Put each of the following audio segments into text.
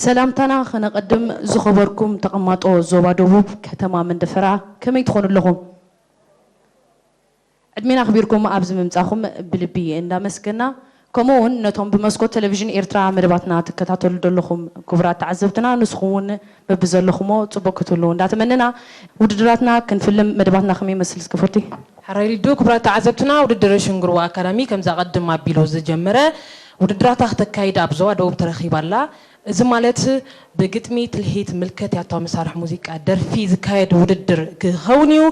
ሰላምታና ከነቐድም፣ ዝኸበርኩም ተቐማጦ ዞባ ደቡብ ከተማ መንደፈራ ከመይ ትኾኑ ኣለኹም? ዕድሜና ኣኽቢርኩም ኣብዚ ምምጻኹም ብልቢ እንዳመስገና፣ ከምኡ እውን ነቶም ብመስኮት ቴሌቪዥን ኤርትራ መደባትና ትከታተሉ ዘለኹም ክቡራት ተዓዘብትና፣ ንስኹም እውን በብዘለኹሞ ጽቡቕ ክትህልዉ እንዳተመነና፣ ውድድራትና ክንፍልም መደባትና ከመይ ይመስል እስከ ፉርቲ? ሕራይ ሊዱ። ክቡራት ተዓዘብትና፣ ውድድር ሽንግርዋ ኣካዳሚ ከምዛ ቀድም ኣቢሉ ዝጀመረ ውድድራታ ክተካይድ ኣብ ዞባ ደቡብ ተረኺባ ኣላ። እዚ ማለት ብግጥሚ፣ ትልሂት፣ ምልከት፣ ያታዊ መሳርሒ ሙዚቃ፣ ደርፊ ዝካየድ ውድድር ክኸውን እዩ።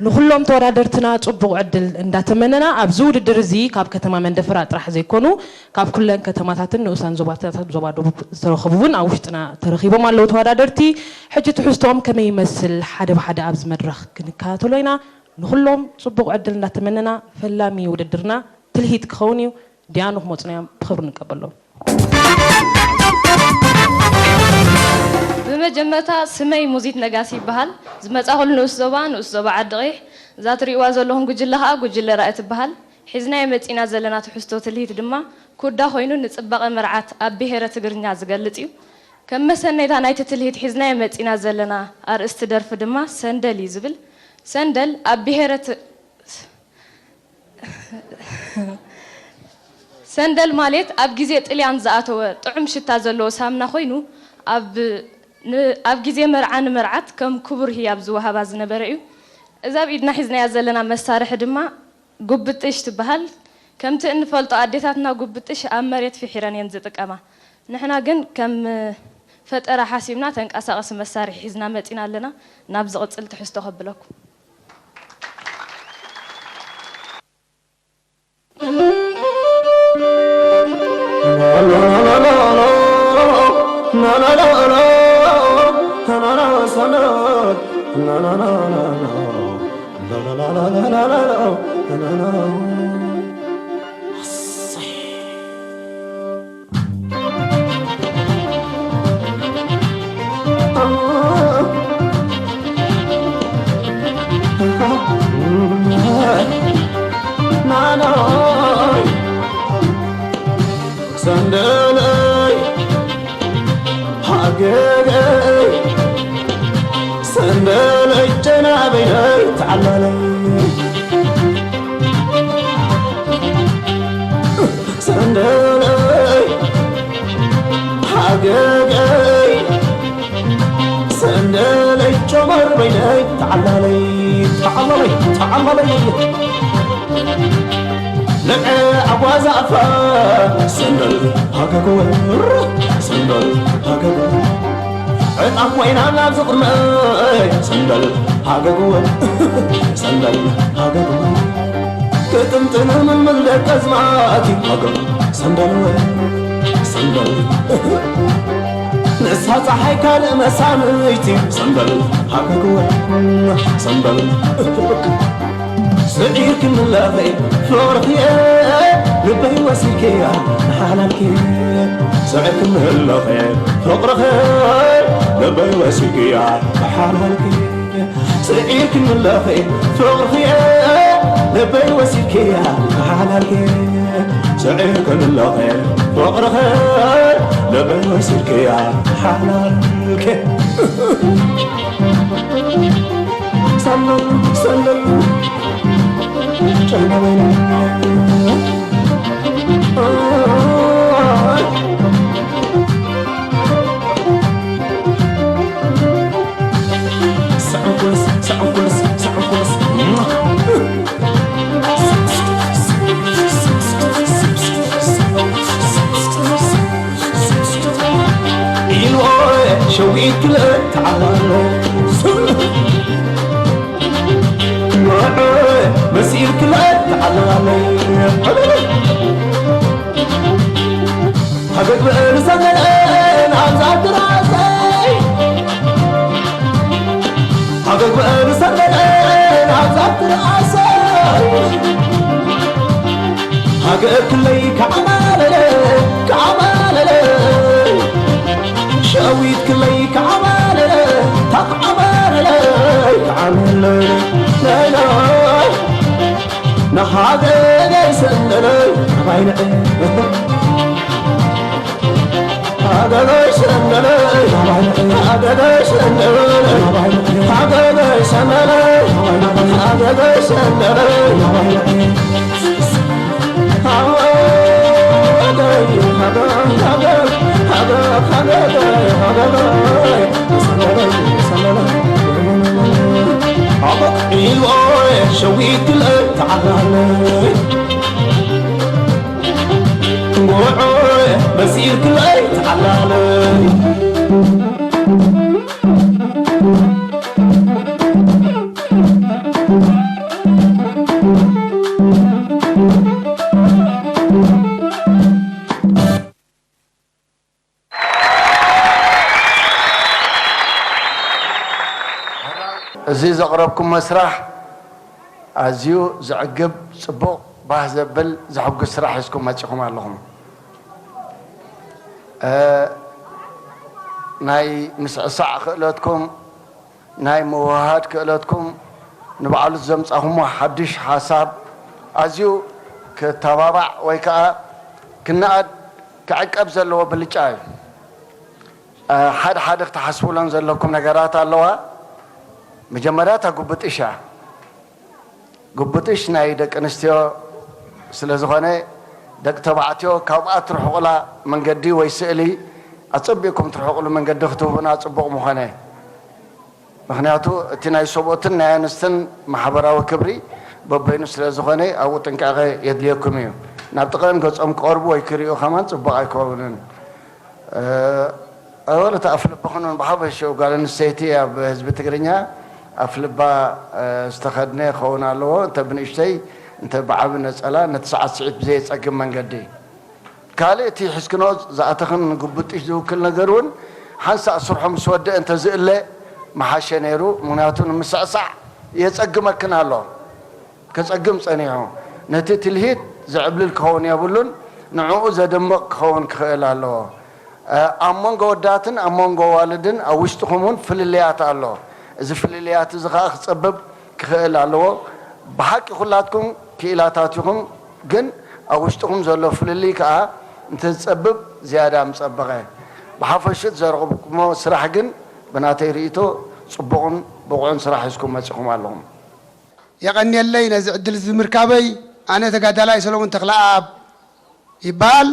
ንኹሎም ተወዳደርትና ጽቡቕ ዕድል እንዳተመነና፣ ኣብዚ ውድድር እዚ ካብ ከተማ መንደፈራ ጥራሕ ዘይኮኑ፣ ካብ ኩለን ከተማታትን ንኡሳን ዞባታትን ዞባ ደቡብ ዝተረኸቡ እውን ኣብ ውሽጥና ተረኺቦም ኣለዉ ተወዳደርቲ። ሕጂ ትሕዝቶኦም ከመይ ይመስል፣ ሓደ ብሓደ ኣብዚ መድረኽ ክንከታተሎ ኢና። ንኹሎም ጽቡቕ ዕድል እንዳተመነና፣ ፈላሚ ውድድርና ትልሂት ክኸውን እዩ። ዲያኑ ክመጹና እዮም፣ ብኽብሪ ንቀበሎም። ብመጀመርታ ስመይ ሙዚት ነጋሲ ይበሃል። ዝመጻኹሉ ንኡስ ዞባ፣ ንኡስ ዞባ ዓዲ ቐይሕ። እዛ ትርእይዋ ዘለኹም ጉጅለ ኸኣ ጉጅለ ራእይ ትበሃል። ሒዝናዮ መጺና ዘለና ትሕዝቶ ትልሂት ድማ ኩዳ ኮይኑ፣ ንጽባቐ መርዓት ኣብ ብሄረ ትግርኛ ዝገልጽ እዩ። ከም መሰነይታ ናይቲ ትልሂት ሒዝናዮ መጺና ዘለና ኣርእስቲ ደርፊ ድማ ሰንደል እዩ ዝብል። ሰንደል ኣብ ብሄረ ት-፣ ሰንደል ማለት ኣብ ግዜ ጥልያን ዝኣተወ ጥዑም ሽታ ዘለዎ ሳምና ኮይኑ፣ ኣብ ን-፣ ኣብ ግዜ መርዓ ንመርዓት ከም ክቡር ህያብ ዝወሃባ ዝነበረ እዩ። እዛ ኣብ ኢድና ሒዝናያ ዘለና መሳርሒ ድማ ጉብጥሽ ትበሃል። ከምቲ እንፈልጦ ኣዴታትና ጉብጥሽ ኣብ መሬት ፊሒረን እየን ዝጥቀማ። ንሕና ግን ከም ፈጠራ ሓሲብና ተንቀሳቐሲ መሳርሒ ሒዝና መጺና ኣለና። ናብ ዝቕጽል ትሕዝቶ ከብለኩም። ናናይ ሰንደለይ ሃገገይ ሰንደለይ ጨናበይነይ ተዓላለይ ሰንደለይ ሃገገይ ሰንደለይ ጨመር በይነይ ተዓላለይ ተዓላለይ ተዓላለይ ነዐ ኣጓዛፋ ሰንደል ሃገገወ ሰንደል ሃገገወ ዕጣን ኮይና ናብ ዝቕመይ ሰንደል ሃገግወ ሰንደል ሃገግወ ክጥምጥን ምልምል ደቀዝማቲ ሃገግ ሰንደልወ ሰንደል ንሳ ፀሓይ ካልእ መሳምይቲ ሰንደል ሃገግወ ሰንደል ስዒርኪ ምለኺ ፍቕርኽየ ልበይ ወሲድክያ ንሓላልኪ ስዒርኪ ምለኺ ፍቕርኺ ልበይ ወሲድክያ ንሓላልኪ ስዒርኪ ምለኺ ፍቕርኽየ ልበይ ወሲድክያ ንሓላልኪ ስዒርኪ ምለኺ ፍቕርኺ ልበይ ወሲድክያ ንሓላልኪ ሰለል ሰለል ጨለመኛ ሰዕንኩልስ ሰዕንኩልስ ሰዕንኩልስ ኢልዎ ሸዊት ክልተ ዓለለ ንዑ መሲል ክልተ ዓለለ ሃገግ ብእሉ ሰገደን ኣብዛ ትራሰይ ሃገግ ብእሉ ሰገደን ኣብዛ ትራሰይ ሃገር ክለይ ከዓማለለ ከዓማለለ ሸዊት ክለይ ከዓማለለ ታዓማለለ ከዓማለለ ለይለይ ንሃገር ሰለለ ኣባይነዐ ሸዊትለይ ተዓላለይ፣ ጉዑ መሲልክለይ ተዓላለይ። እዚ ዘቕረብኩሞ ስራሕ ኣዝዩ ዘዕግብ፣ ጽቡቕ፣ ባህ ዘብል፣ ዘሐጉስ ስራሕ ሒዝኩም መጺኹም ኣለኹም። እ፣ ናይ ምስዕሳዕ ክእለትኩም፣ ናይ ምውህሃድ ክእለትኩም፣ ንባዕሉ ዘምጻኹሞ ሓድሽ ሓሳብ ኣዝዩ ክተባባዕ ወይ ከኣ ክነኣድ፣ ክዕቀብ ዘለዎ ብልጫ እዩ። እ፣ ሓደ ሓደ ክትሓስቡለን ዘለኩም ነገራት ኣለዋ። መጀመርያ እታ ጉብጥሽ እያ። ጉብጥሽ ናይ ደቂ ኣንስትዮ ስለ ዝኾነ፣ ደቂ ተባዕትዮ ካብኣ ትርሕቑላ መንገዲ ወይ ስእሊ ኣጸቢቕኩም ትርሕቑሉ መንገዲ ክትህቡና ጽቡቕ ምኾነ። ምኽንያቱ እቲ ናይ ሰብኡትን ናይ ኣንስትን ማሕበራዊ ክብሪ በበይኑ ስለ ዝኾነ ኣብኡ ጥንቃቐ የድልየኩም እዩ። ናብ ጥቕኦም ገጾም ክቐርቡ ወይ ክሪኡ ከማን ጽቡቕ ኣይከውንን። እ፣ ኣወል እቲ ኣፍልባኽን እውን ብሓፈሽኡ ጓል ኣንስተይቲ ኣብ ህዝቢ ትግርኛ ኣፍልባ፣ እ፣ ዝተኸድነ ክኸውን ኣለዎ። እንተ ብንእሽተይ እንተ ብዓቢ ነጸላ ነቲ ሰዓት ስዒት ብዘየጸግም መንገዲ። ካልእ እቲ ሒዝክኖ ዝኣተኽን ጉብጥሽ ዝውክል ነገር እውን ሓንሳእ ስርሑ ምስ ወደአ እንተ ዝእለ ምሓሸ ነይሩ። ምኽንያቱ ንምስዕሳዕ የጸግመክን ኣሎ። ከጸግም ጸኒሑ፣ ነቲ ትልሂት ዘዕብልል ክኸውን የብሉን፣ ንዕኡ ዘደምቕ ክኸውን ክኽእል ኣለዎ። እ፣ ኣብ መንጎ ወዳትን ኣብ መንጎ ኣዋልድን ኣብ ውሽጥኹም እውን ፍልልያት ኣሎ። እዚ ፍልልያት እዚ ኸኣ ክጸብብ ክኽእል ኣለዎ። ብሓቂ ኩላትኩም ክኢላታት ኢኹም፣ ግን ኣብ ውሽጥኹም ዘሎ ፍልልይ ከኣ እንተዝጸብብ ዝያዳ ምጸበቐ። ብሓፈሽኡ ዘቕረብኩሞ ስራሕ ግን ብናተይ ርእይቶ ጽቡቕን ብቑዕን ስራሕ ሒዝኩም መጺኹም ኣለኹም። የቐንየለይ ነዚ ዕድል እዚ ምርካበይ። ኣነ ተጋዳላይ ሰሎሞን ተኽለኣብ ይበሃል።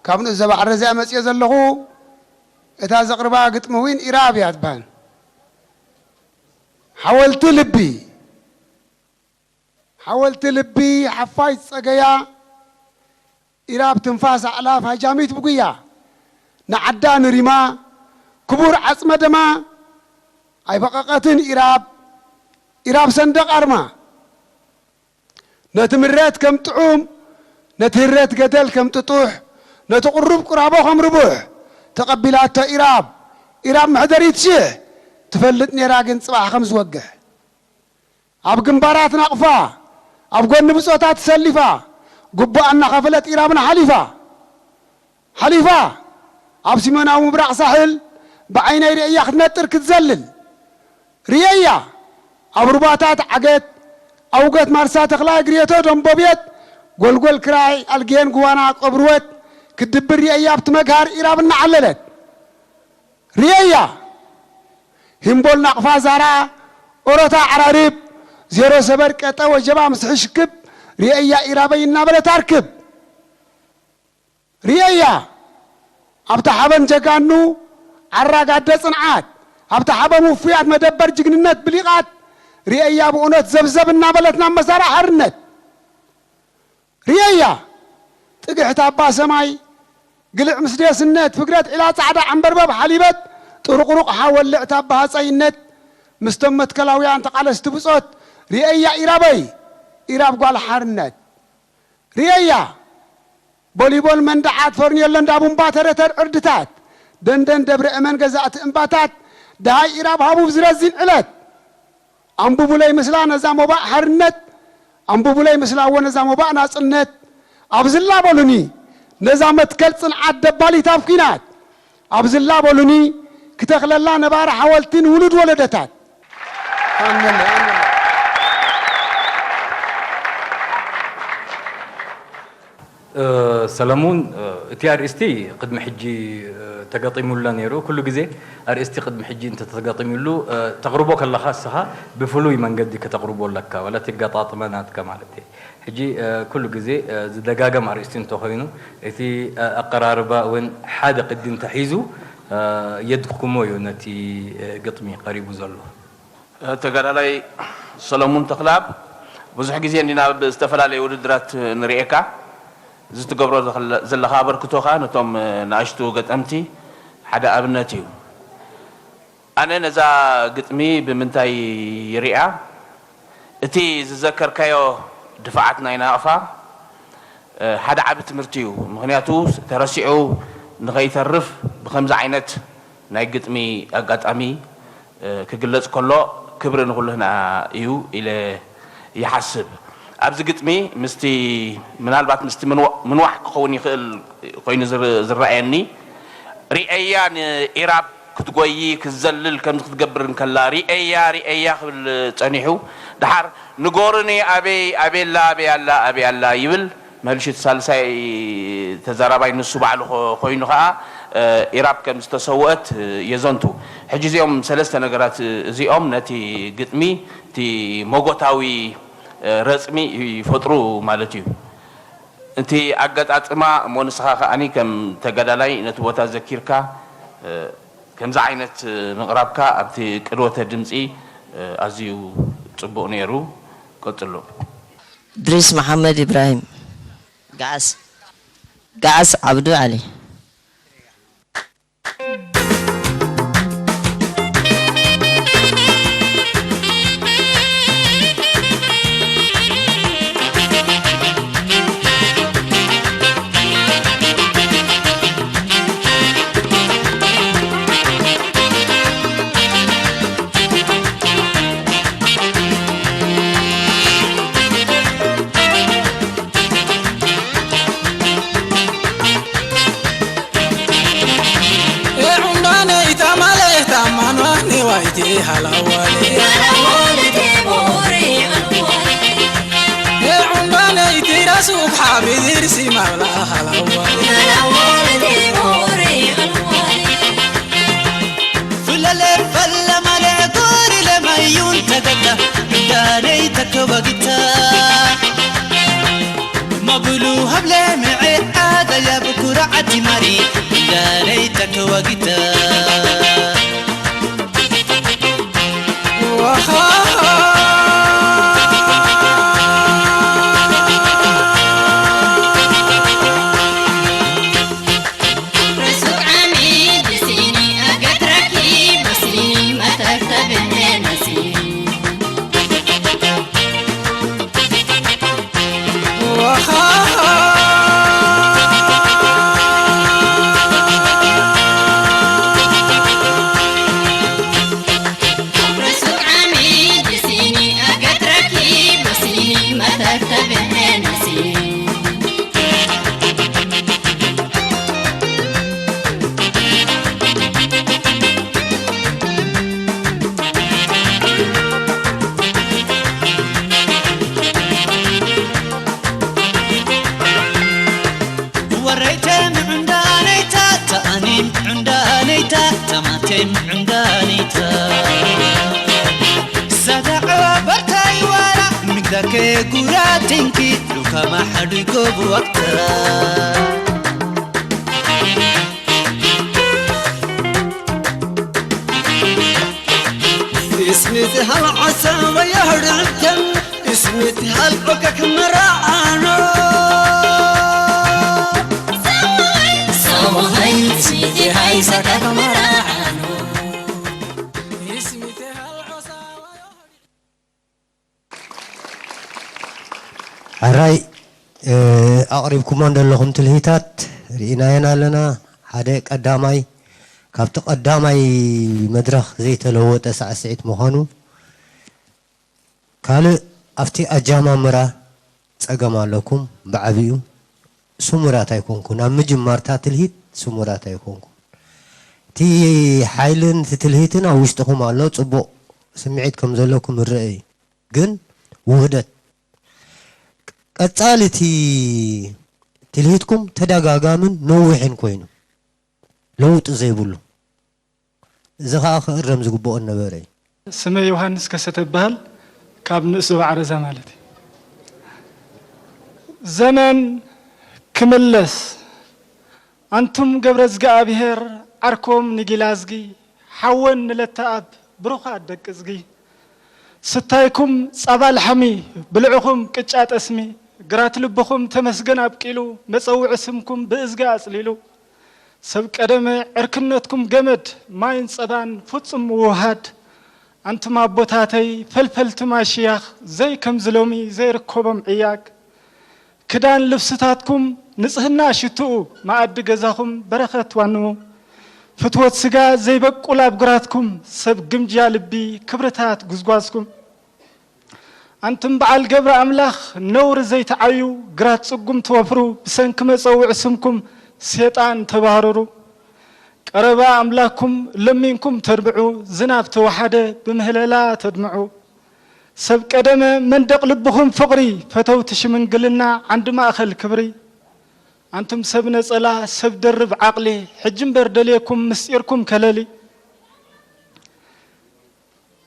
ካብ ንኡስ ዘባዕረ እዚኣ መፅየ ዘለኹ። እታ ዘቕርባ ግጥሚ እውን ኢራብ እያ ትበሃል። ሓወልቲ ልቢ፣ ሓወልቲ ልቢ ሓፋሽ ዝፀገያ፣ ኢራብ ትንፋስ ኣዕላፍ ሃጃሚት ብጉያ፣ ንዓዳ ንሪማ፣ ክቡር ዓጽመ ደማ ኣይበቐቐትን ኢራብ፣ ኢራብ ሰንደቕ ኣርማ። ነቲ ምረት ከም ጥዑም፣ ነቲ ህረት ገደል ከም ጥጡሕ፣ ነቲ ቁሩብ ቁራቦ ከም ርቡሕ ተቐቢላቶ ኢራብ፣ ኢራብ መሕደሪት ሽሕ ትፈልጥ ነይራ ግን ጽባሕ ከም ዝወግሕ። ኣብ ግንባራት ናቕፋ፣ ኣብ ጎኒ ብጾታት ተሰሊፋ፣ ግቡኣ እናኸፈለት ኢራብና ሓሊፋ። ሓሊፋ፣ ኣብ ሲመናዊ ምብራቕ ሳሕል፣ ብዓይነይ ርእያ ክትነጥር ክትዘልል። ርእየያ፣ ኣብ ሩባታት ዓገት፣ ኣውገት ማርሳ ተኽላይ ግርየቶ ደንቦብየት፣ ጎልጎል ክራይ ኣልግየን ጉባና ቀብርወት፣ ክትድብር ርእየያ ኣብቲ መግሃር ኢራብ እናዓለለት። ርእየያ፣ ሂምቦል ናቕፋ ዛራ፣ ኦሮታ ዓራርብ፣ ዜሮ ሰበር ቀጠ ወጀባ ምስ ሕሽክብ፣ ርእየያ ኢራበይ እናበለት ኣርክብ። ርእየያ፣ ኣብታ ሓበን ጀጋኑ ዓራጋደ ጽንዓት፣ ኣብታ ሓበን ውፉያት መደበር ጅግንነት ብሊቓት፣ ርእየያ ብእውነት ዘብዘብ እናበለት ናብ መሳርያ ሓርነት። ርእየያ፣ ጥግሕቲ ኣባ ሰማይ፣ ግልዕ ምስ ዴስነት፣ ፍግረት ዒላ ጻዕዳ ዓምበርበብ ሓሊበት፣ ጥሩቕሩቕ ሓወልዕ ታባ ሃጸይነት፣ ምስቶም መትከላውያን ተቓለስቲ ብጾት፣ ርእየያ ኢራበይ፣ ኢራብ ጓል ሓርነት። ርእየያ፣ ቦሊቦል መንደዓት፣ ፈርኔሎ እንዳ ቡምባ፣ ተረተር ዕርድታት፣ ደንደን ደብረ እመን ገዛእቲ እምባታት፣ ደሃይ ኢራብ ሃቡብ ዝረዚን ዕለት። ኣንቡቡለይ ምስላ ነዛ ሞባእ ሓርነት፣ ኣንቡቡለይ ምስላ እዎ ነዛ ሞባእ ናጽነት። ኣብዝላ በሉኒ ነዛ መትከል ጽንዓት ደባሊት ኣብ ኲናት። ኣብዝላ በሉኒ ክተኽለላ ነባሪ ሓወልቲ ንውሉድ ወለደታት። ኣሜን፣ ኣሜን። ሰለሙን፣ እቲ ኣርእስቲ ቅድሚ ሕጂ ተገጢሙሎ ነይሩ። ኩሉ ግዜ ኣርእስቲ ቅድሚ ሕጂ እንተተገጢሙሉ፣ ተቕርቦ ከለኻ እስኻ ብፍሉይ መንገዲ ከተቕርቦ ኣለካ፣ ዋላ እቲ ኣገጣጥማ ናትካ ማለት እየ። ሕጂ ኩሉ ግዜ ዝደጋገም ኣርእስቲ እንተኾይኑ፣ እቲ ኣቀራርባ እውን ሓደ ቅዲ እንተሒዙ፣ የድክሞ እዩ ነቲ ግጥሚ ቀሪቡ ዘሎ። ተጋዳላይ ሰሎሙን ተኽለኣብ፣ ብዙሕ ግዜ እንዲና ኣብ ዝተፈላለዩ ውድድራት ንርእየካ። እዚ ትገብሮ ዘለኻ ኣበርክቶ ከኣ ነቶም ንኣሽቱ ገጠምቲ ሓደ ኣብነት እዩ። ኣነ ነዛ ግጥሚ ብምንታይ ይሪኣ? እቲ ዝዘከርካዮ ድፋዓት ናይ ናቕፋ ሓደ ዓቢ ትምህርቲ እዩ። ምኽንያቱ ተረሲዑ ንኸይተርፍ ብኸምዚ ዓይነት ናይ ግጥሚ ኣጋጣሚ ክግለጽ ከሎ ክብሪ ንኹልህና እዩ ኢለ ይሓስብ። ኣብዚ ግጥሚ ምስቲ ምናልባት ምስቲ ምንዋ- ምንዋሕ ክኸውን ይኽእል ኮይኑ ዝር- ዝረኣየኒ ሪኤያ ንኢራብ ክትጎዪ ክትዘልል ከምዚ ክትገብር እንከላ ሪኤያ ሪኤያ ክብል ጸኒሑ ድሓር ንጎርኒ ኣበይ ኣበይ ኣላ ኣበይ ኣላ ኣበይ ኣላ ይብል። መልሹ እቲ ሳልሳይ ተዛራባይ ንሱ ባዕሉ ኮ- ኮይኑ ከኣ ኢራብ ከም ዝተሰወአት የዘንቱ። ሕጂ እዚኦም ሰለስተ ነገራት እዚኦም ነቲ ግጥሚ እቲ ሞጎታዊ ረጽሚ ይፈጥሩ ማለት እዩ። እቲ ኣገጣጥማ እሞ ንስኻ ከኣኒ ከም ተጋዳላይ ነቲ ቦታ ዘኪርካ ከምዚ ዓይነት ምቕራብካ ኣብቲ ቅድወተ ድምጺ ኣዝዩ ጽቡቕ ነይሩ። ቀጽሎ። ድሪስ መሓመድ ኢብራሂም፣ ገዓስ፣ ገዓስ ዓብዱ ዓሊ። ፍለለ ፈለማለ ጎሪ ለማዩን ተገዳ እንዳነይ ተከወግታ ማብሉ ሀብለ ምዐ ዓደያ ብኩራዓት ይማሪ እንዳነይ ተከወግታ ሕራይ ኣቕሪብኩሞን ዘለኹም ትልሂታት ርኢናየን ኣለና። ሓደ ቀዳማይ ካብቲ ቀዳማይ መድረኽ ዘይተለወጠ ሳዕስዒት ምዃኑ፣ ካልእ ኣብቲ ኣጀማምራ ጸገም ኣለኩም ብዓቢኡ። ስሙራት ኣይኮንኩን። ኣብ ምጅማርታ ትልሂት ስሙራት ኣይኮንኩን። እቲ ሓይልን እቲ ትልሂትን ኣብ ውሽጥኹም ኣሎ። ጽቡቕ ስምዒት ከም ዘለኩም ይረአ እዩ። ግን ውህደት ቀጻሊ እቲ ትልሂትኩም ተደጋጋምን ነዊሕን ኮይኑ ለውጢ ዘይብሉ፣ እዚ ኸኣ ክእረም ዝግብኦ ነበረ እዩ። ስመይ ዮሃንስ ከሰተ እበሃል፣ ካብ ንእስ ዞባ ዓረዛ ማለት እዩ። ዘመን ክምለስ፣ ኣንቱም ገብረ እዝግኣብሄር ዓርኮም ንጊላዝጊ፣ ሓወን ንለተኣብ ብሩኻት ደቂ እዝጊ። ስታይኩም ጸባ ላሕሚ፣ ብልዕኹም ቅጫ ጠስሚ፣ ግራት ልብኹም ተመስገን ኣብቂሉ፣ መጸውዒ ስምኩም ብእዝጊ ኣጽሊሉ። ሰብ ቀደመ ዕርክነትኩም ገመድ ማይን ጸባን ፍጹም ምውሃድ። ኣንቱም ኣቦታተይ ፈልፈልቲ ማይ ሽያኽ ዘይከምዚ ሎሚ ዘይርከቦም ዕያግ። ክዳን ልብስታትኩም ንጽህና ሽትኡ መኣዲ ገዛኹም በረኸት ዋንኡ። ፍትወት ስጋ ዘይበቁል ኣብ ግራትኩም ሰብ ግምጃ ልቢ ክብርታት ጉዝጓዝኩም። ኣንቱም በዓል ገብረ ኣምላኽ ነውሪ ዘይትዓዩ ግራት ጽጉም ትወፍሩ ብሰንኪ መጸውዒ ስምኩም ሴጣን ተባህርሩ። ቀረባ ኣምላክኩም ለሚንኩም ተድምዑ ዝናብ ተወሓደ ብምህለላ ተድምዑ። ሰብ ቀደመ መንደቕ ልብኹም ፍቕሪ ፈተውቲ ሽምግልና ዓንዲ ማእኸል ክብሪ። ኣንቱም ሰብ ነጸላ ሰብ ደርብ ዓቕሊ ሕጂ እምበር ደልየኩም ምስጢርኩም ከለሊ።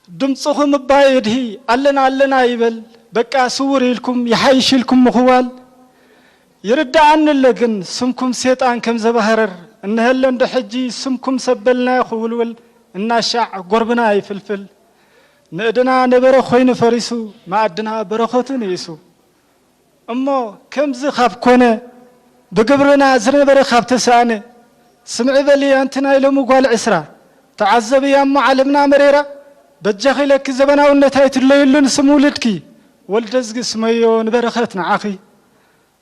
ድምፅኹም እባ የድሂ ኣለና ኣለና ይበል በቃ ስውር ኢልኩም ይሓይሽ ኢልኩም ምኽዋል። ይርድኣኒ ኣለ ግን ስምኩም ሴጣን ከም ዘባህረር እነሀለ እንዶ ሕጂ ስምኩም ሰብ በልናዮ ክውልውል እናሻዕ ጎርብና ይፍልፍል። ንእድና ነበረ ኮይኑ ፈሪሱ መኣድና በረኸቱ ንኢሱ። እሞ ከምዚ ካብ ኮነ ብግብርና ዝነበረ ካብ ተሳእነ ስምዒ በሊ ኣንቲ ናይ ሎሚ ጓል ዕስራ ተዓዘብያ እሞ ዓለምና መሬራ በጃኺ ኢለኪ ዘበናውነት ኣይትድለይሉን ስም ውልድኪ ወልደዝጊ ስመዮ ንበረኸት ንዓኺ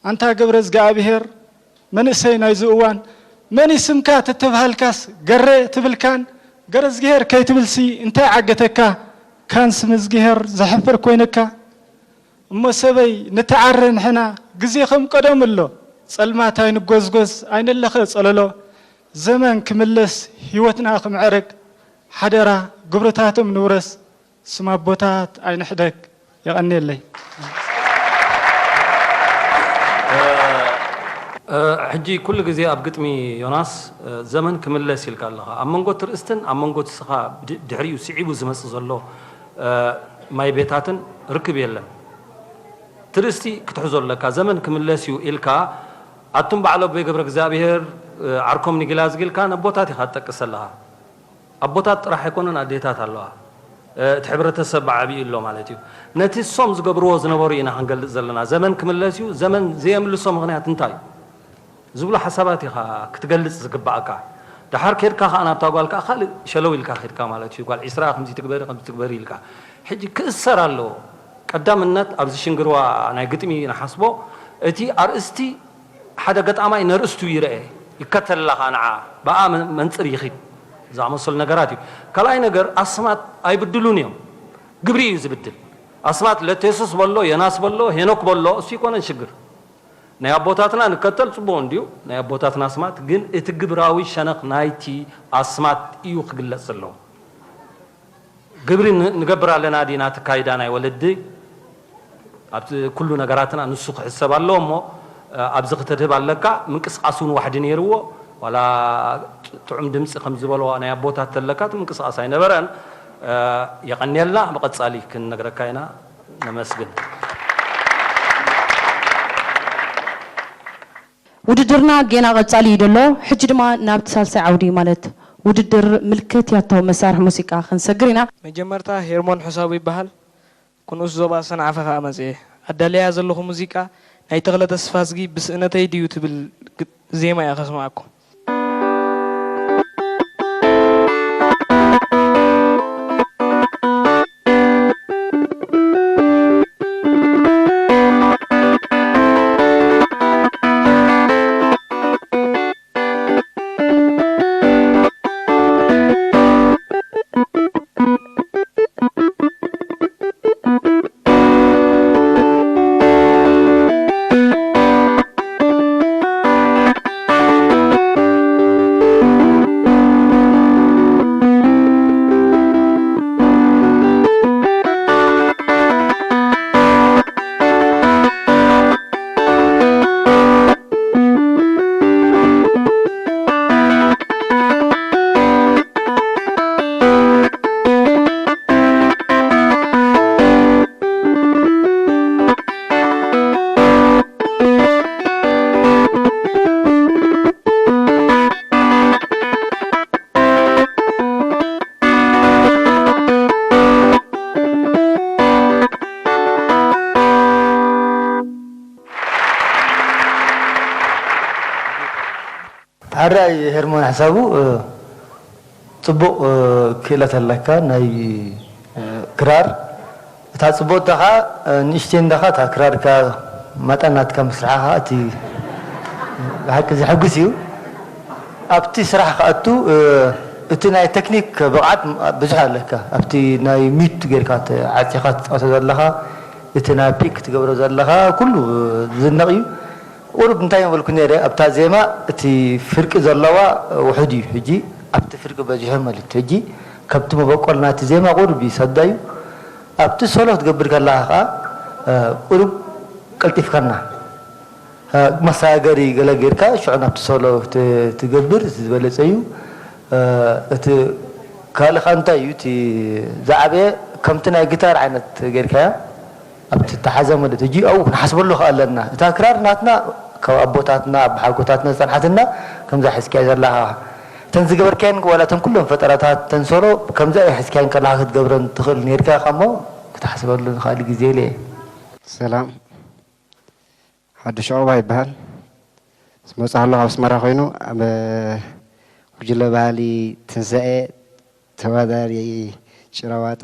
ኣንታ ገብረ እዝግኣብሄር መንእሰይ ናይዚ እዋን መን እዩ ስምካ ተተብሃልካስ ገሬ ትብልካን ገረዝግሄር ከይትብልሲ እንታይ ዓገተካ ካን ስም እዝግሄር ዘሕፍር ኮይንካ እሞ ሰበይ ንተዓረ ንሕና ግዜ ከም ቀደሙ ኣሎ ጸልማት ኣይንጎዝጎዝ ኣይንለኸ ጸለሎ ዘመን ክምለስ ህይወትና ክምዕረግ ሓደራ ግብርታቶም ንውረስ ስም ኣቦታት ኣይንሕደግ የቐንየለይ። ሕጂ ኩሉ ግዜ ኣብ ግጥሚ ዮናስ ዘመን ክምለስ ኢልካ ኣለኻ ኣብ መንጎ ትርእስትን ኣብ መንጎ ትስኻ ድሕሪኡ ስዒቡ ዝመጽእ ዘሎ ማይ ቤታትን ርክብ የለን። ትርእስቲ ክትሕዞ ኣለካ። ዘመን ክምለስ እዩ ኢልካ ኣቱም በዓል ኣቦይ ገብረ እግዚኣብሔር ዓርኮም ንጊላዝጊ ኢልካ ነቦታት ኢኻ ትጠቅስ ኣለኻ። ኣቦታት ጥራሕ ኣይኮነን ኣዴታት ኣለዋ። እቲ ሕብረተሰብ ብዓብዩ ኣሎ ማለት እዩ። ነቲ እሶም ዝገብርዎ ዝነበሩ ኢና ክንገልጽ ዘለና። ዘመን ክምለስ እዩ። ዘመን ዘየምልሶ ምኽንያት እንታይ እዩ? ዝብሉ ሓሳባት ኢኻ ክትገልጽ ዝግባኣካ። ደሓር ኬድካ ከኣ ናብታ ጓል ከኣ ካልእ ሸለው ኢልካ ኬድካ ማለት እዩ። ጓል ዒስራ ከምዚ ትግበሪ ከምዚ ትግበሪ ኢልካ። ሕጂ ክእሰር ኣለዎ። ቀዳምነት ኣብዚ ሽንግርዋ ናይ ግጥሚ ንሓስቦ እቲ ኣርእስቲ ሓደ ገጣማይ ነርእስቱ ይርአ ይከተል ኣለኻ ንዓ ብኣ መንጽር ይኺድ ዝኣመሰሉ ነገራት እዩ። ካልኣይ ነገር ኣስማት ኣይብድሉን እዮም። ግብሪ እዩ ዝብድል። ኣስማት ለቴሱስ በሎ፣ ዮናስ በሎ፣ ሄኖክ በሎ እሱ ይኮነን ሽግር። ናይ ኣቦታትና ንከተል ጽቡቕ እንድዩ ናይ ኣቦታትና ኣስማት ግን እቲ ግብራዊ ሸነኽ ናይቲ ኣስማት እዩ ክግለጽ ዘለዎ። ግብሪ ንገብር ኣለና ዲና ትካይዳ ናይ ወለዲ ኣብቲ ኩሉ ነገራትና ንሱ ክሕሰብ ኣለዎ እሞ ኣብዚ ክተድህብ ኣለካ ምንቅስቃስ እውን ዋሕዲ ነይርዎ ዋላ ጥዑም ድምፂ ከም ዝበለዋ ናይ ኣቦታት ተለካ እቲ ምንቅስቃስ ኣይነበረን የቀንየልና ብቀፃሊ ክንነግረካ ኢና ነመስግን ውድድርና ጌና ቀጻሊ እዩ ደሎ። ሕጂ ድማ ናብቲ ሳልሳይ ዓውዲ ማለት ውድድር ምልክት ያታዊ መሳርሒ ሙዚቃ ክንሰግር ኢና። መጀመርታ ሄርሞን ሕሳቡ ይበሃል። ክንኡስ ዞባ ሰንዓፈ ከኣ መጽኤ። ኣዳልያ ዘለኹ ሙዚቃ ናይ ተኽለ ተስፋዝጊ ብስእነተይ ድዩ ትብል ዜማ እያ ከስምዓኩም። ኣራይ ሄርሞን ሓሳቡ፣ እ፣ ጽቡቕ፣ እ፣ ክእለት ኣለካ ናይ፣ እ፣ ክራር። እታ ጽቡቕታ ኸኣ፣ እ፣ ንእሽተይ እንዳኻ እታ ክራርካ ማጣናትካ ምስራሓኻ እቲ ብሓቂ ዘሐጉስ እዩ። ኣብቲ ስራሕ ክኣቱ፣ እ፣ እቲ ናይ ቴክኒክ ብቕዓት ብዙሕ ኣለካ። ኣብቲ ናይ ሚዩት ጌርካ ተ-፣ ዓጺኻ ትጻወቶ ዘለኻ፣ እቲ ናይ ፒክ ትገብሮ ዘለኻ ኩሉ ዝድነቕ እዩ። ቁሩብ እንታይ ምበልኩ ነይረ፣ ኣብታ ዜማ እቲ ፍርቂ ዘለዋ ውሑድ እዩ። ሕጂ ኣብቲ ፍርቂ በዚሑ ማለት እዩ። ሕጂ ካብቲ መበቆል ናይቲ ዜማ ቁሩብ ይሰዳ እዩ። ኣብቲ ሶሎ ክትገብር ከለኻ ኸኣ፣ እ፣ ቁሩብ ቀልጢፍካና። እ፣ መሰጋገሪ ገለ ጌርካ ሽዑ ናብቲ ሶሎ ክት-፣ ትገብር እቲ ዝበለጸ እዩ። እ፣ እቲ ካልእ ኸኣ እንታይ እዩ እቲ ዝዓበየ ከምቲ ናይ ጊታር ዓይነት ጌርካያ ኣብቲ ተሓዘ ማለት እዩ። ኣብኡ ክንሓስበሉ ከኣ ኣለና። እታ ክራር ናትና ካብ ኣቦታትና፣ ኣቦሓጎታትና ዝጸንሓትና ከምዛ ሒዝካያ ዘለኻ። እተን ዝገበርካየን ዋላ እተን ኩለን ፈጠራታት፣ እተን ሶሎ ከምዛ ሒዝካየን ከለኻ ክትገብረን ትኽእል ኔርካ ኢኻ እሞ ክትሓስበሉ ንኻልእ ግዜ ኢለ እየ። ሰላም፣ ሓዱሽ ዑቕባ ይበሃል። ዝመጽእ ኣለኹ፣ ኣብ ኣስመራ ኮይኑ ኣብ ጉጅለ ባህሊ ትንሳኤ ተወዳዳሪ ጭራ ዋጣ።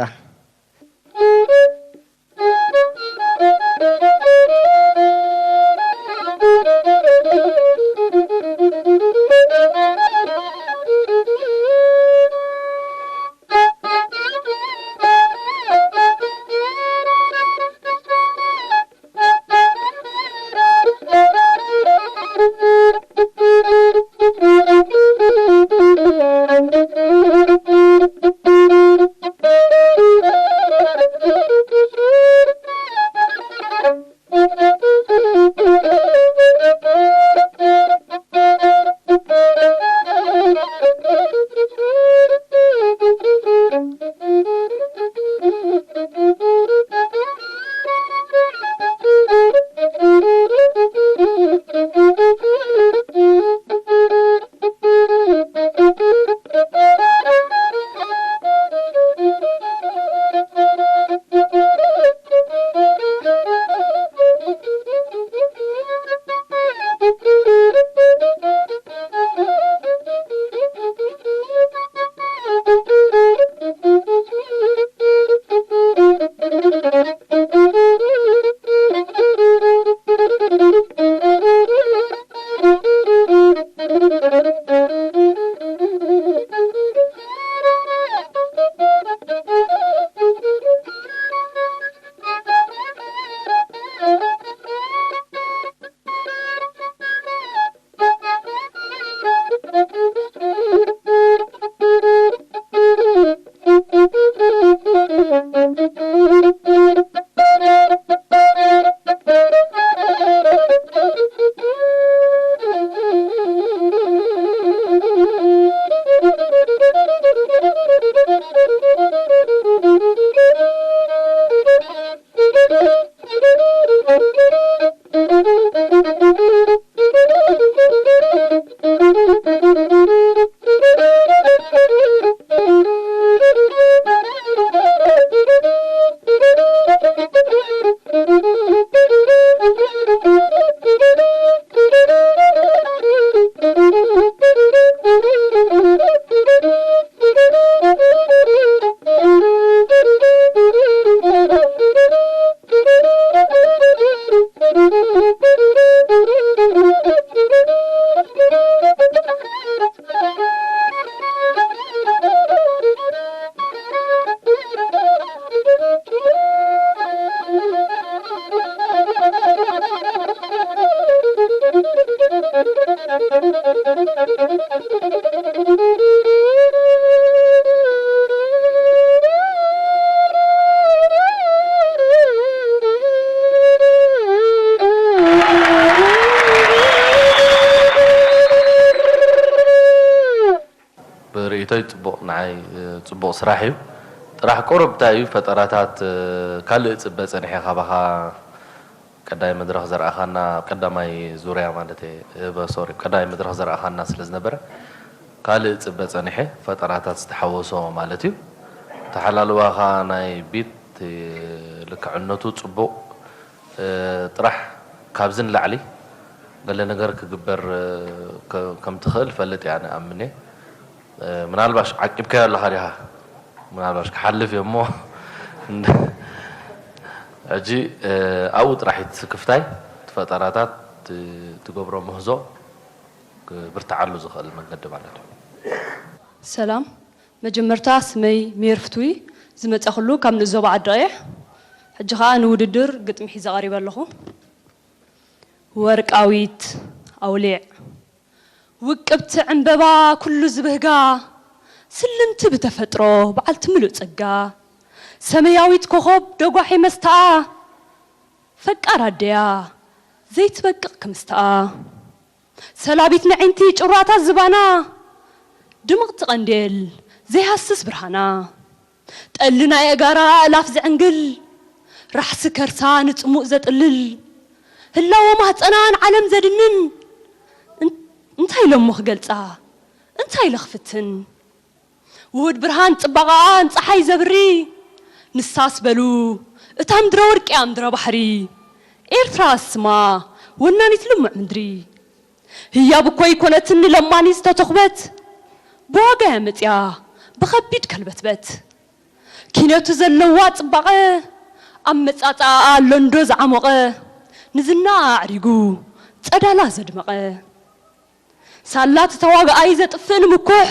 ብርእይቶይ ጽቡቕ፣ ንዓይ፣ እ፣ ጽቡቕ ስራሕ እዩ። ጥራሕ ቁሩብ እንታይ እዩ፣ ፈጠራታት፣ እ፣ ካልእ እጽበ ጸኒሐ ካባኻ፣ ቀዳይ መድረኽ ዘርኣኻና፣ ቀዳማይ ዙርያ ማለት እየ፣ እ፣ ብ-፣ ሶሪ፣ ቀዳማይ መድረኽ ዘርኣኻና ስለ ዝነበረ፣ ካልእ እጽበ ጸኒሐ፣ ፈጠራታት ዝተሓወሶ ማለት እዩ። ተሓላልዋኻ ናይ ቢት፣ እ፣ ልክዕነቱ ጽቡቕ፣ እ፣ ጥራሕ ካብዚ ንላዕሊ ገለ ነገር ክግበር፣ እ፣ ከ-፣ ከም ትኽእል ፈልጥ እያ፣ ንኣምን እየ። እ፣ ምናልባሽ ዓቂብካዮ ኣለኻ ዲኻ? ምናልባሽ ክሓልፍ እየ እሞ፣ እንደ-፣ ሕጂ፣ እ፣ ኣብኡ ጥራሕ እዩ እቲ ስክፍታይ፣ እቲ ፈጠራታት፣ እ፣ ትገብሮ ምህዞ ክብርትዓሉ ዝኽእል መንገዲ ማለት እዩ። ሰላም፣ መጀመርታ ስመይ ሜር ፍትዊ፣ ዝመጻኹሉ ካብ ንእስ ዞባ ዓዲ ቀይሕ። ሕጂ ኸኣ ንውድድር ግጥሚ ሒዘ ቀሪበ ኣለኹ። ወርቃዊት ኣውሊዕ፣ ውቅብቲ ዕምበባ ኩሉ ዝብህጋ፣ ስልምቲ ብተፈጥሮ በዓልቲ ምሉእ ጸጋ፣ ሰመያዊት ኮኾብ ደጓሒ መስተኣ፣ ፈቃር ኣደያ ዘይትበቅቕ ክምስተኣ፣ ሰላቢት ነዒንቲ ጭራታት ዝባና፣ ድምቕቲ ቀንዴል ዘይሃስስ ብርሃና፣ ጠሊ ናይ ኣእጋራ ኣእላፍ ዝዕንግል፣ ራሕሲ ከርሳ ንጽሙእ ዘጥልል፣ ህላወ ማህጸና ንዓለም ዘድንን፣ እን-፣ እንታይ ኢሎሞ ክገልጻ? እንታይ ኢለ ክፍትን? ውሁድ ብርሃን ጽባቐኣ ንጸሓይ ዘብሪ፣ ንሳስ በሉ እታ ምድረ ወርቂ እያ ምድረ ባሕሪ፣ ኤርትራ ስማ ወናኒት ልሙዕ ምድሪ። ህያብ እኮ ኣይኮነትን ንለማኒ ዝተተኽበት፣ ብዋጋ እያ መጽያ ብኸቢድ ከልበትበት። ኪነቱ ዘለዋ ጽባቐ፣ ኣመጻጽኣኣ ኣሎ እንዶ ዝዓሞቐ፣ ንዝናኣ ኣዕሪጉ ጸዳላ ዘድመቐ። ሳላ እቲ ተዋጋኣይ ዘጥፍእ ንምኩሕ፣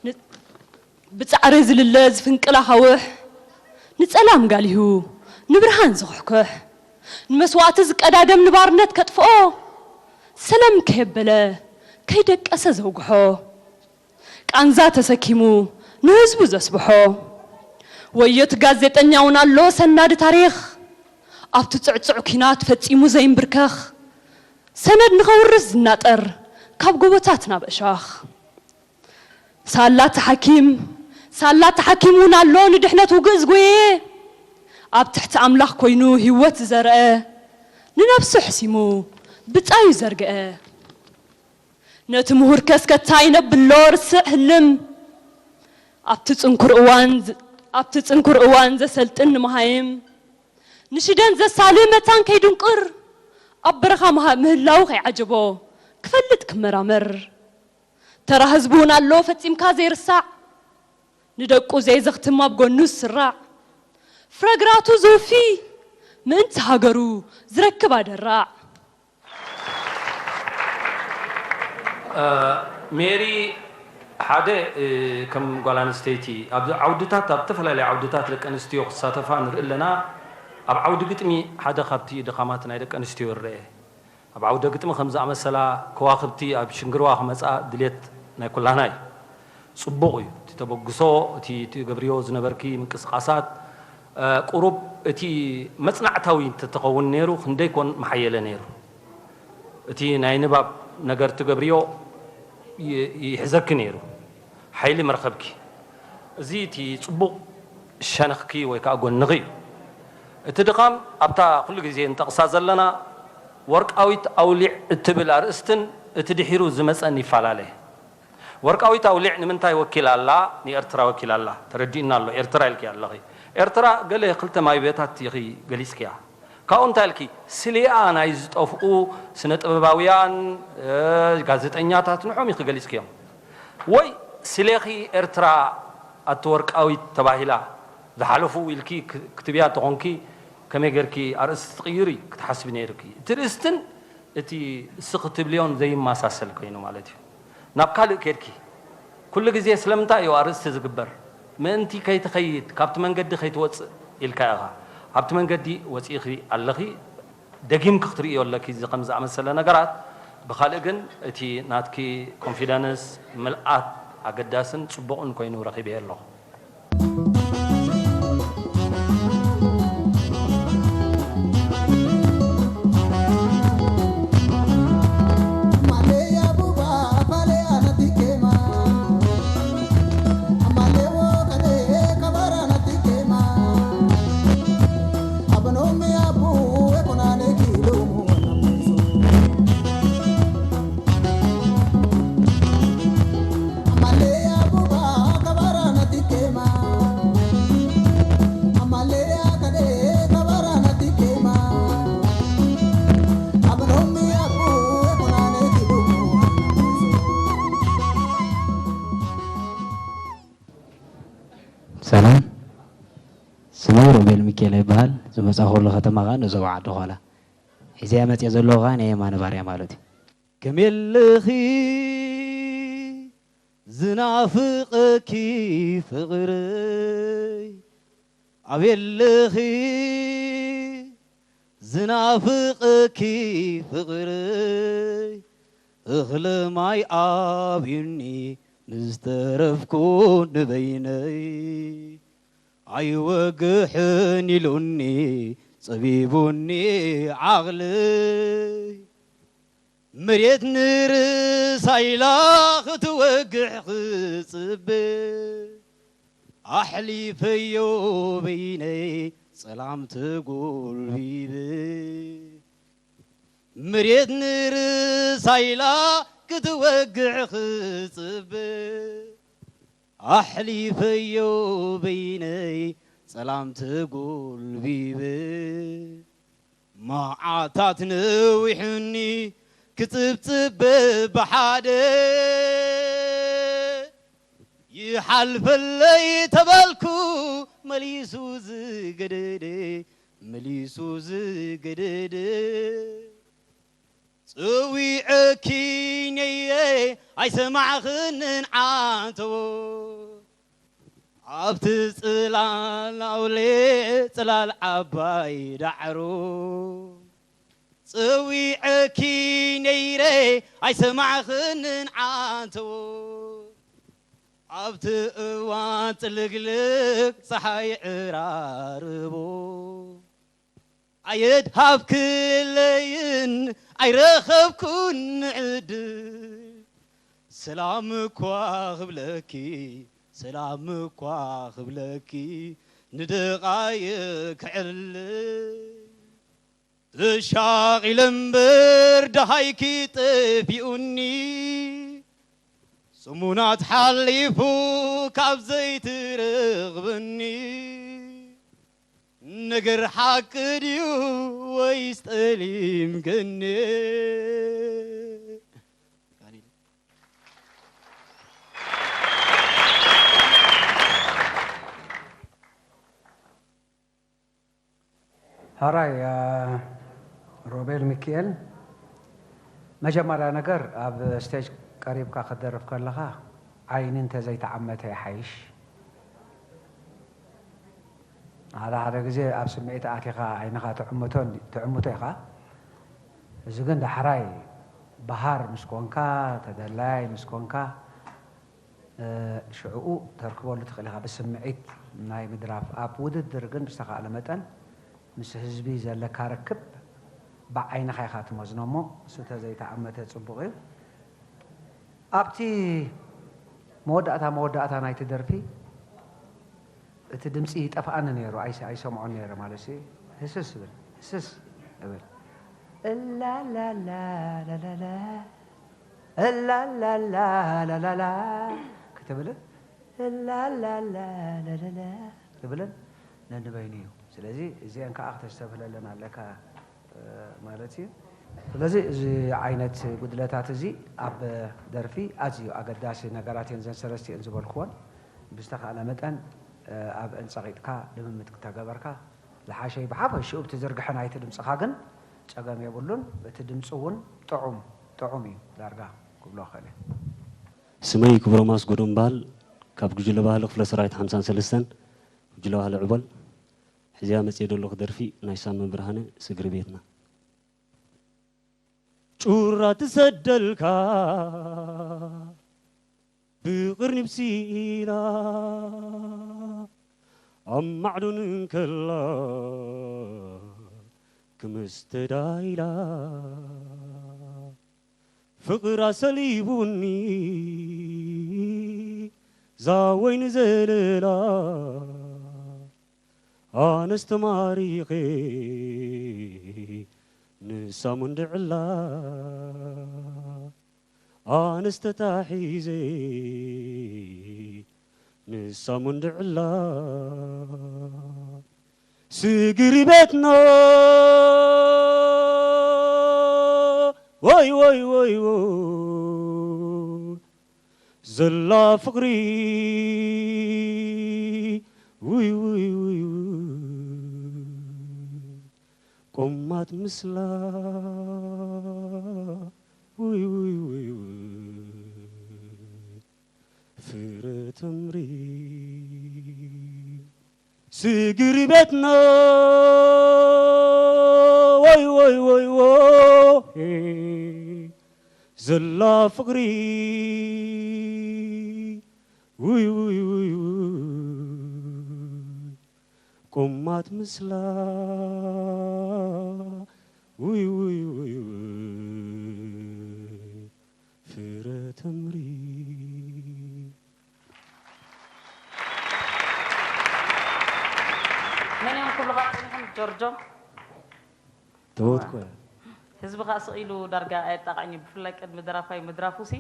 ን-፣ ብጻዕሪ ዝልለ ዝፍንቅል ኣኻውሕ፣ ንጸላም ጋሊሁ ንብርሃን ዝኹሕኩሕ፣ ንመስዋእቲ ዝቀዳደም ንባርነት ከጥፍኦ፣ ሰለም ከየበለ ከይደቀሰ ዘውግሖ፣ ቃንዛ ተሰኪሙ ንህዝቡ ዘስብሖ። ወዮ እቲ ጋዜጠኛ እውን ኣሎ ሰናዲ ታሪኽ፣ ኣብቲ ጽዕጹዕ ኲናት ፈጺሙ ዘይምብርከኽ፣ ሰነድ ንኸውርስ ዝናጠር ካብ ጎቦታት ናብ እሾኽ። ሳላ እቲ ሓኪም፣ ሳላ እቲ ሓኪም እውን ኣሎ ንድሕነት ውግእ ዝጎየየ፣ ኣብ ትሕቲ ኣምላኽ ኮይኑ ህይወት ዝዘርአ፣ ንነብሱ ሕሲሙ ብጻዩ ዘርግአ። ነቲ ምሁር ከስከታይ ነብሎ ርስዕ ህልም፣ ኣብቲ ጽንኩር እዋን ዝ-፣ ኣብቲ ጽንኩር እዋን ዘሰልጥን ንመሃይም፣ ንሽደን ዘሳሊ መታን ከይድንቁር፣ ኣብ በረኻ ምሃ-፣ ምህላው ከይዓጀቦ፣ ክፈልጥ ክመራመር። ተራ ህዝቢ እውን ኣሎ ፈጺምካ ዘይርሳዕ፣ ንደቁ ዘይዘኽትም ኣብ ጎኑ ዝስራዕ፣ ፍረግራቱ ዘውፊ ምእንቲ ሃገሩ ዝረክብ ኣደራዕ። ሜሪ፣ ሓደ፣ እ፣ ከም ጓል ኣንስተይቲ ኣብ ዓውድታት፣ ኣብ ዝተፈላለዩ ዓውድታት ደቂ ኣንስትዮ ክሳተፋ ንርኢ ኣለና። ኣብ ዓውዲ ግጥሚ ሓደ ካብቲ ድኻማት ናይ ደቂ ኣንስትዮ ይረአ። ኣብ ዓውደ ግጥሚ ከም ዝኣመሰላ ከዋኽብቲ ኣብ ሽንግርዋ ክመጻ ድሌት ናይ ኩላና እዩ። ጽቡቕ እዩ እቲ ተበግሶ፣ እቲ ትገብርዮ ዝነበርኪ ምንቅስቓሳት፣ እ፣ ቁሩብ እቲ መጽናዕታዊ እንተትኸውን ነይሩ ክንደይ ኮን ምሓየለ ነይሩ። እቲ ናይ ንባብ ነገር ትገብርዮ ይ-፣ ይሕዘኪ ነይሩ፣ ሓይሊ ምረኸብኪ። እዚ እቲ ጽቡቕ ሸነኽኪ ወይ ከኣ ጎንኺ እዩ። እቲ ድኻም ኣብታ ኩሉ ግዜ ንጠቕሳ ዘለና ወርቃዊት ኣውሊዕ እትብል ኣርእስትን እቲ ድሒሩ ዝመጸን ይፈላለ። ወርቃዊት ኣውሊዕ ንምንታይ ወኪላ ኣላ? ንኤርትራ ወኪላ ኣላ። ተረዲእና ኣሎ፣ ኤርትራ ኢልኪ ኣለኺ። ኤርትራ ገለ ክልተ ማይበታት ኢኺ ገሊጽክያ። ካብኡ እንታይ ኢልኪ? ስሌኣ ናይ ዝጠፍኡ ስነ ጥበባውያን፣ እ፣ ጋዜጠኛታት ንዖም ኢኺ ገሊጽክዮም። ወይ ስሌኺ ኤርትራ ኣቲ ወርቃዊት ተባሂላ ዝሓለፉ ኢልኪ ክ-፣ ክትብያ ተኾንኪ ከመይ ጌርኪ ኣርእስቲ ትቕይሪ ክትሓስቢ ነይርኪ። እቲ ርእስትን እቲ እስኺ ትብልዮን ዘይመሳሰል ኮይኑ ማለት እዩ። ናብ ካልእ ኬድኪ። ኩሉ ግዜ ስለምንታይ እዩ ኣርእስቲ ዝግበር? ምእንቲ ከይትኸይድ፣ ካብቲ መንገዲ ከይትወጽእ ኢልካ ኢኻ። ኣብቲ መንገዲ ወጺእኺ ኣለኺ፣ ደጊምኪ ክትርእዮ ኣለኪ እዚ ከም ዝኣመሰለ ነገራት። ብኻልእ ግን እቲ ናትኪ ኮንፊደንስ፣ ምልኣት ኣገዳስን ጽቡቕን ኮይኑ ረኺበዮ ኣለኹ። ሰላም፣ ስመይ ሮቤል ሚካኤል ይበሃል። ዝመጻኹሉ ከተማ ኸኣ ንዞባ ዓዲ ዃላ። ሒዘያ መጽየ ዘለኹ ኸኣ ናይ የማነ ባርያ ማለት እዩ። ከመይ ኣለኺ ዝናፍቐኪ ፍቕረይ፣ ኣበይ ኣለኺ ዝናፍቐኪ ፍቕረይ፣ እኽለ ማይ ኣብዩኒ ንዝተረፍኩ ንበይነይ። ኣይወግሕን ኢሉኒ ጸቢቡኒ ዓቕለይ፣ መሬት ንርእሳ ኢላ ክትወግሕ ክጽበ፣ ኣሕሊፈዮ በይነይ ጸላም ተጎልቢበ። መሬት ንርእሳ ኢላ ክትወግሕ ክጽበ፣ ኣሕሊፈዮ በይነይ ጸላም ተጎልቢበ። መዓታት ነዊሑኒ ክጽብጽብ ብሓደ፣ ይሓልፈለይ ተበልኩ መሊሱ ዝገደደ፣ መሊሱ ዝገደደ። ጽዊዐኪ ነየ ኣይሰማዕኽንን ዓንተዎ፣ ኣብቲ ጽላል ኣውሌ ጽላል ዓባይ ዳዕሮ። ጽዊዐኪ ነይረ ኣይሰማዕኽንን ዓንተዎ፣ ኣብቲ እዋን ጽልግልግ ጸሓይ ዕራርቦ። ኣየድሃብክለይን ኣይረኸብኩን ዕድል፣ ሰላም እኳ ክብለኪ፣ ሰላም እኳ ክብለኪ፣ ንደቓይቕ ክዕልል። ተሻቒለ እምበር ደሃይኪ ጠፊኡኒ፣ ሰሙናት ሓሊፉ ካብ ዘይትረኽብኒ፣ ነገር ሓቂ ድዩ ወይስ ጠሊምክኒ? ሕራይ ሮቤል ሚኪኤል፣ መጀመርያ ነገር ኣብ ስቴጅ ቀሪብካ ክትደርፍ ከለኻ ዓይኒ እንተዘይተዓመተ ይሓይሽ። ሓደ ሓደ ግዜ ኣብ ስምዒት ኣቲኻ ዓይንኻ ትዕምቶ ትዕምቶ ኢኻ። እዚ ግን ዳሕራይ በሃር ምስ ኮንካ፣ ተደላያይ ምስ ኮንካ፣ ሽዕኡ ተርክበሉ ትኽእል ኢኻ። ብስምዒት ናይ ምድራፍ፣ ኣብ ውድድር ግን ብዝተኻእለ መጠን ምስ ህዝቢ ዘለካ ርክብ ብዓይንኻ ኢኻ ትመዝኖ እሞ እሱ ተዘይተኣመተ ጽቡቕ እዩ። ኣብቲ መወዳእታ መወዳእታ ናይቲ ደርፊ እቲ ድምጺ ይጠፍኣኒ ነይሩ፣ ኣይሰምዖን ነይረ ማለት እዩ። ህስስ እብል፣ ህስስ እብል እላላላ ላላላ እላላላ ላላላ ክትብልን እላላላ ላላላ ክትብልን ነንበይኑ እዩ። ስለዚ እዚአን ከዓ ክተስተብህለለን ኣለካ ማለት እዩ። ስለዚ እዚ ዓይነት ጉድለታት እዚ ኣብ ደርፊ ኣዝዩ ኣገዳሲ ነገራት እየን። ዘን ሰለስቲአን ዝበልክወን ብዝተኻእለ መጠን ኣብአን ጸቒጥካ ልምምድ ክተገበርካ ዝሓሸ እዩ። ብሓፈሽኡ ብቲ ዝርግሐ ናይቲ ድምጽኻ ግን ጸገም የብሉን። እቲ ድምጺ እውን ጥዑም ጥዑም እዩ ዳርጋ ክብሎ እኽእል እየ። ስመይ ክብሮም ኣስጎዶም እበሃል። ካብ ጉጅለ ባህሊ ክፍለ ሰራዊት ሓምሳን ሰለስተን ጉጅለ ባህሊ ዕቦል። ሕዚያ መፅየ ዘለኹ ደርፊ ናይ ሳሚ ብርሃነ ስግሪ ቤትና። ጩራ ትሰደልካ ብቕርኒ ብሲኢና ኣብ ማዕዶን እንከላ ክምስተዳይላ ፍቕራ ሰሊቡኒ ዛወይኒ ዘለላ ኣነስ ተማሪኸ ንሳ ሙንድዕላ ኣነስ ተታሒዘ ንሳ ሙንድዕላ ስግሪ ቤትና ወይ ወይ ወይ ወይ ዘላ ፍቕሪ ምስላ ውይ ውይ ውይ ውይ ፍረ ተምሪ ስግር ቤትና ወይ ወይ ወይ ወይ ዘላ ፍቕሪ ውይ ውይ ውይ ውይ ቆማት ምስላ ውይ ውይ ውይ ውይ ፍረ ተምሪ መን እዮም ክብሉኻ ጸኒሖም? ጆርጆ። ተወትኮ እያ። ህዝቢ ኸዓ ስቕ ኢሉ ዳርጋ ኣየጣቕዕን እዩ። ብፍላይ ቅድሚ ደራፋይ ምድራፉ ሲ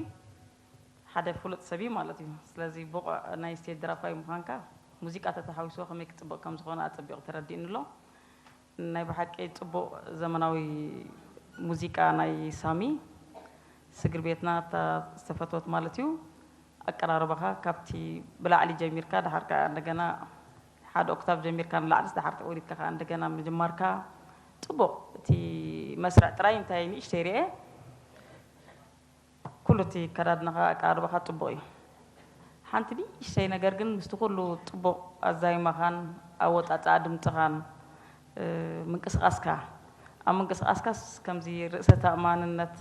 ሓደ ፍሉጥ ሰብ እዩ ማለት እዩ። ስለዚ ብቑዕ ናይ ስቴጅ ደራፋይ ምዃንካ ሙዚቃ ተተሓዊስዎ ከመይ ክጽብቕ ከም ዝኾነ ኣጸቢቑ ተረዲእኒ ኣሎ። ናይ ብሓቂ ጽቡቕ ዘመናዊ ሙዚቃ ናይ ሳሚ ስግር ቤትና እታ ዝተፈትወት ማለት እዩ። ኣቀራርባኻ ካብቲ ብላዕሊ ጀሚርካ ደሓር ከኣ እንደገና ሓደ ኦክታቭ ጀሚርካ ንላዕሊ ደሓር ወሪድካ ከኣ እንደገና ምጅማርካ ጽቡቕ። እቲ መስርዕ ጥራይ እንታይ ንእሽተይ ርኤ። ኩሉ እቲ ኣከዳድናኻ ኣቀራርባኻ ጽቡቕ እዩ። ሓንቲ ንእሽተይ ነገር ግን ምስቲ ኩሉ ጽቡቕ ኣዛይማኻን ኣወጻጽኣ ድምጽኻን ምንቅስቓስካ ኣብ ምንቅስቓስካስ ከምዚ ርእሰ ተኣማንነት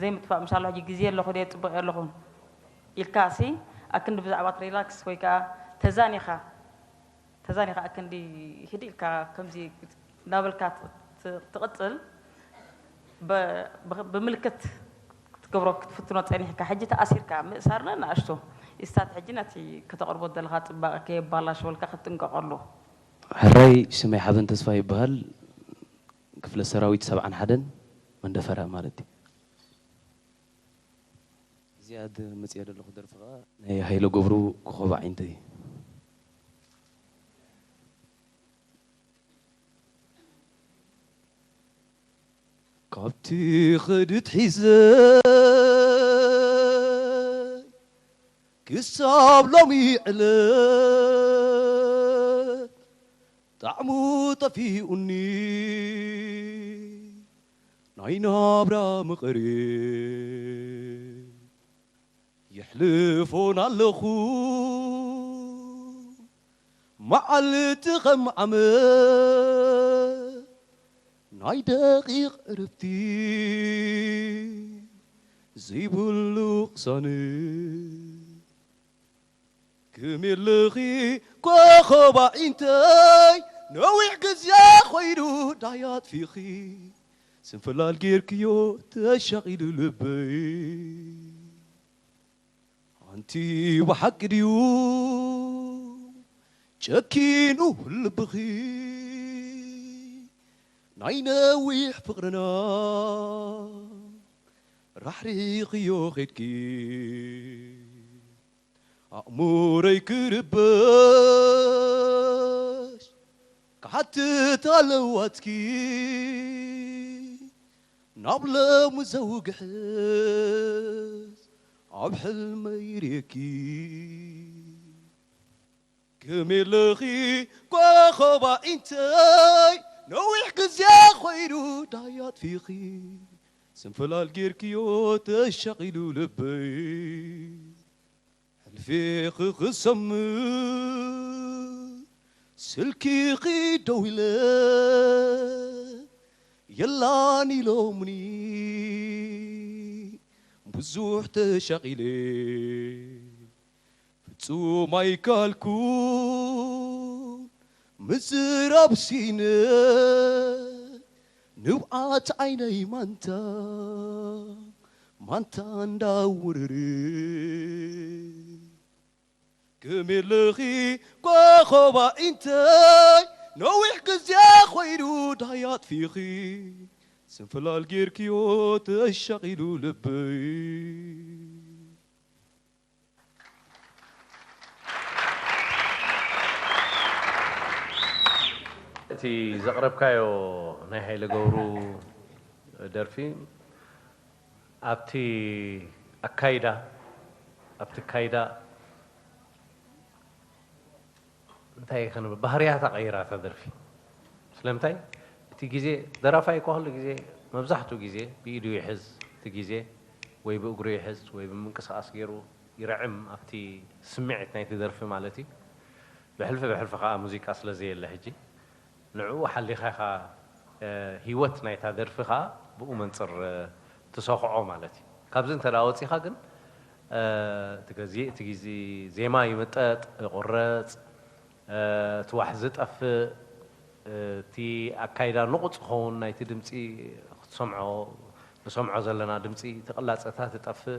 ዘይምጥፋእ ምሻሎ ሕጂ ግዜ ኣለኹ ድየ ጽቡቕ ኣለኹ ኢልካ ሲ ኣክንዲ ብዛዕባ ሪላክስ ወይ ከዓ ተዛኒኻ ተዛኒኻ ኣክንዲ ህድእ ኢልካ ከምዚ እናበልካ ትቕፅል ብምልክት ክትገብሮ ክትፍትኖ ፀኒሕካ ሕጂ ተኣሲርካ ምእሳር ነንኣሽቱ ኢስታት ሕጂ ነቲ ከተቕርቦ ዘለኻ ፅባቐ ከየባላሸወልካ ክትጥንቀቐሉ። ሕራይ ስመይ ሓበን ተስፋ ይበሃል። ክፍለ ሰራዊት ሰብዓን ሓደን መንደፈራ ማለት እዩ። እዚኣ መፅያ ዘለኹ ደርፊ ከዓ ናይ ሃይለ ገብሩ ኮኸብ ኣዒንተይ። ካብቲ ኸድት ሒዘ ክሳብ ሎሚ ዕለት ጣዕሙ ጠፊኡኒ ናይ ናብራ መቐሬ የሕልፎን ኣለኹ መዓልቲ ኸም ዓመት ናይ ደቂቕ ዕረፍቲ ዘይብሉ ቅሳነት ክም የለኺ ኮኸብ ኣዒንተይ ነዊሕ ግዜ ኾይኑ ዳይ ኣጥፊኺ ስንፍላል ጌርክዮ ተሻቒሉ ልበይ ኣንቲ ብሓቂ ድዩ ጨኪኑ ልብኺ ናይ ነዊሕ ፍቕርና ራሕሪኽዮ ኸድኪ ኣእሙረይ ክርበሽ ክሓትት ኣለዋትኪ ናብ ሎሚ ዘውግሕስ ኣብ ሕልመይ ርእየኪ ከመይ ኣለኺ ኮኸብ ኣዒንተይ ነዊሕ ግዜ ኾይኑ ዳይ ኣጥፊኺ ስንፍላል ጌርክዮ ተሻቒሉ ልበይ ሕልፌኺ ክሰምዕ ስልኪኺ ደዊለ የላን ኢሎምኒ ብዙሕ ተሻቒለ ፍጹም ኣይካልኩን ምዝራብ ሲነ ንብዓት ዓይነይ ማንታ ማንታ እንዳውርር ከመይ ኣለኺ ኮኸብ ኣዒንተይ ነዊሕ ግዜ ኾይኑ ዳይ ኣጥፊኺ ስንፍላል ጌርክዮ ተሻቒሉ ልበይ እቲ ዘቕረብካዮ ናይ ሃይለ ገብሩ ደርፊ ኣብቲ ኣካይዳ ኣብቲ ካይዳ እንታይ ክንብል ባህርያታ ቀይራታ ደርፊ ስለምንታይ እቲ እቲ ግዜ ደራፋይ እኳ ኩሉ ግዜ መብዛሕትኡ ግዜ ብኢዱ ይሕዝ፣ እቲ ግዜ ወይ ብእግሩ ይሕዝ ወይ ብምንቅስቓስ ገይሩ ይርዕም፣ ኣብቲ ስምዒት ናይቲ ደርፊ ማለት እዩ። ብሕልፊ ብሕልፊ ከኣ ሙዚቃ ስለ ዘየለ ሕጂ ንዕኡ ሓሊኻ ኢኻ፣ እ፣ ህይወት ናይታ ደርፊ ከኣ ብኡ መንጽር፣ እ፣ ትሰኽዖ ማለት እዩ። ካብዚ እንተ ደኣ ወጺኻ ግን፣ እ፣ እቲ ግዜ፣ እቲ ግዜ ዜማ ይምጠጥ፣ ይቑረጽ፣ እ፣ እቲ ዋሕዚ ይጠፍእ፣ እ፣ እቲ ኣካይዳ ንቑጽ ክኸውን ናይቲ ድምጺ ክትሰምዖ፣ ንሰምዖ ዘለና ድምጺ፣ እቲ ቅላጸታት ይጠፍእ፣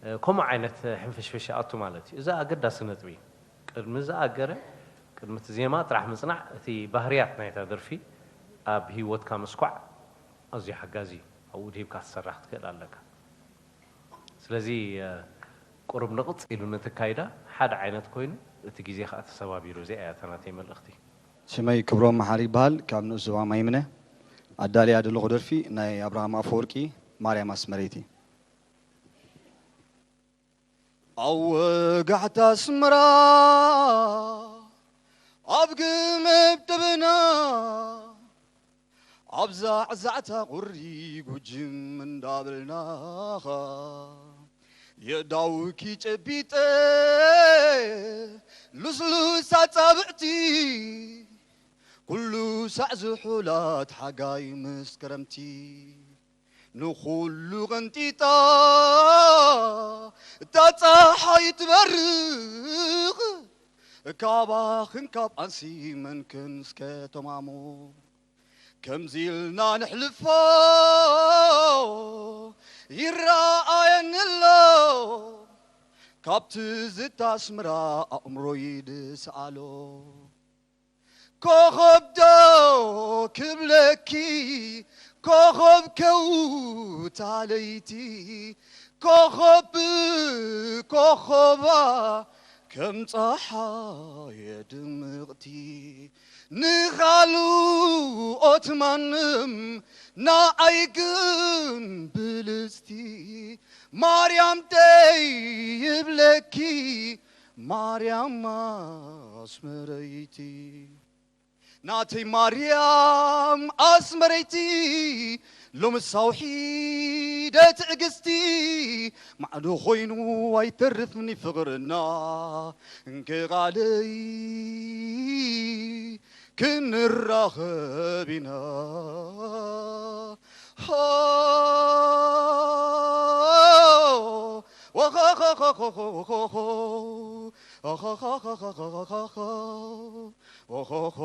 እ፣ ከምኡ ዓይነት ሕንፍሽፍሽ ይኣቱ ማለት እዩ። እዚ ኣገዳሲ ነጥቢ እዩ። ቅድሚ ዝኣገረ፣ ቅድሚ እቲ ዜማ ጥራሕ ምጽናዕ፣ እቲ ባህርያት ናይታ ደርፊ ኣብ ህይወትካ ምስኳዕ ኣዝዩ ሓጋዚ እዩ። ኣብኡ ድሂብካ ክትሰርሕ ክትክእል ኣለካ። ስለዚ፣ እ፣ ቁሩብ ንቕጽ ኢሉ ነቲ ኣካይዳ ሓደ ዓይነት ኮይኑ፣ እቲ ግዜ ከኣ ተሰባቢሩ። እዚኣ እያ እታ ናተይ መልእኽቲ። ሽመይ ክብሮም መሓሪ ይበሃል፣ ካብ ንኡስ ዞባ ማይምነ። ኣዳልያ ዘለኹ ደርፊ ናይ ኣብርሃም ኣፈወርቂ ማርያም ኣስመረይቲ። ኣብ ወጋሕታ ኣስመራ፣ ኣብ ግመብ ደበና፣ ኣብ ዛዕዛዕታ ቁሪ ጉጅም እንዳበልናኻ፣ የእዳውኪ ጨቢጠ ልስሉስ ኣጻብዕቲ፣ ኩሉ ሳዕ ዝሑላት ሓጋይ ምስ ክረምቲ፣ ንኹሉ ቐንጢጣ እታ ጸሓይ ትበርቕ፣ ካባኽን ካብ ኣንሲ መንክን እስከ ተማሙ። ከምዚ ኢልና ንሕልፎ ይረኣየኒ ኣሎ፣ ካብ ትዝታ ኣስመራ ኣእምሮ ይድስኣሎ። ኮኸብ ዶ ክብለኪ፣ ኮኸብ ከውታ ለይቲ፣ ኮኸብ ኮኸባ ከም ጸሓየ ድምቕቲ፣ ንኻልኦት ማንም ንዓይ ግን ብልጽቲ፣ ማርያም ደይብለኪ፣ ማርያም ኣስመረይቲ። ናተይ ማርያም ኣስመረይቲ፣ ሎምስ ኣውሒደ ትዕግስቲ፣ ማዕዶ ኮይኑ ኣይተርፍኒ ፍቕርና፣ እንከቓለይ ክንራኸብ ኢና። ኦሆሆሆሆሆሆ። ኦሆሆሆሆሆሆ። ኦሆሆ።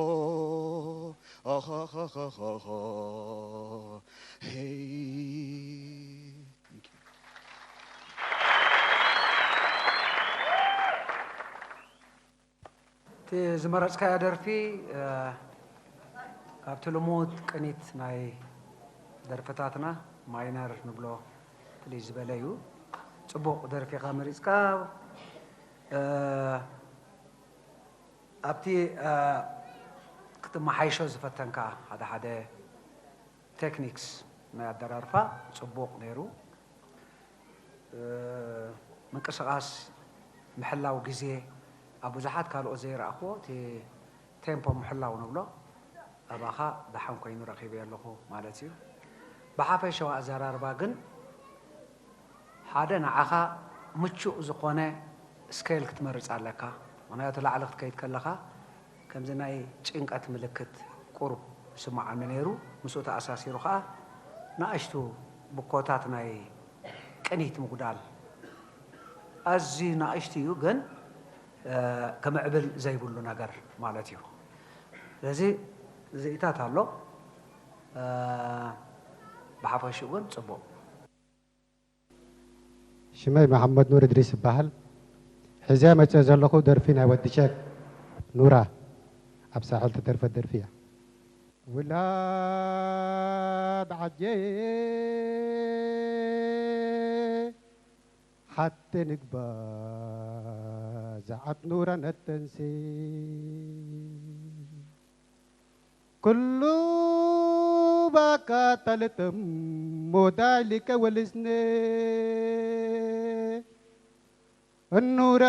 ኦሆሆሆሆሆ። ሄይ። እቲ ዝመረጽካዮ ደርፊ፣ እ፣ ካብቲ ልሙድ ቅኒት ናይ ደርፍታትና ማይነር ንብሎ ፍልይ ዝበለ እዩ። ጽቡቕ ደርፊ ኢኻ መሪጽካ። እ፣ ኣብቲ፣ እ፣ ክትመሓይሾ ዝፈተንካ ሓደ ሓደ ቴክኒክስ ናይ ኣደራርፋ ጽቡቕ ነይሩ። እ፣ ምንቅስቓስ ምሕላው ግዜ ኣብ ብዙሓት ካልኦት ዘይረኣኽዎ፣ እቲ ቴምፖ ምሕላው ንብሎ ኣባኻ ደሓን ኮይኑ ረኺበዮ ኣለኹ ማለት እዩ። ብሓፈሻዊ ኣዘራርባ ግን ሓደ ንዓኻ ምቹእ ዝኾነ ስኬል ክትመርጽ ኣለካ። ምኽንያቱ ላዕሊ ክትከይድ ከለኻ ከምዚ ናይ ጭንቀት ምልክት ቁሩብ ይስምዓኒ ነይሩ። ምስኡ ተኣሳሲሩ ኸኣ ንኣሽቱ ብኮታት ናይ ቅኒት ምጉዳል ኣዝዩ ንኣሽቱ እዩ፣ ግን፣ እ፣ ክምዕብል ዘይብሉ ነገር ማለት እዩ። ስለዚ ርኢታት ኣሎ፣ እ፣ ብሓፈሽኡ ግን ጽቡቕ። ሽመይ መሓመድ ኑር እድሪስ ይበሃል። ሕዝያ መጽዮ ዘለኹ ደርፊ ናይ ወዲ ሸክ ኑራ ኣብ ሳሕል ተደርፈት ደርፊ እያ። ውላድ ዓጀ ሓቲ ንግባ ዝዓት ኑራ ነተንሲ ኩሉ ባካ ተልጥም ሞዳይ ሊቀ ወልስነ እኑራ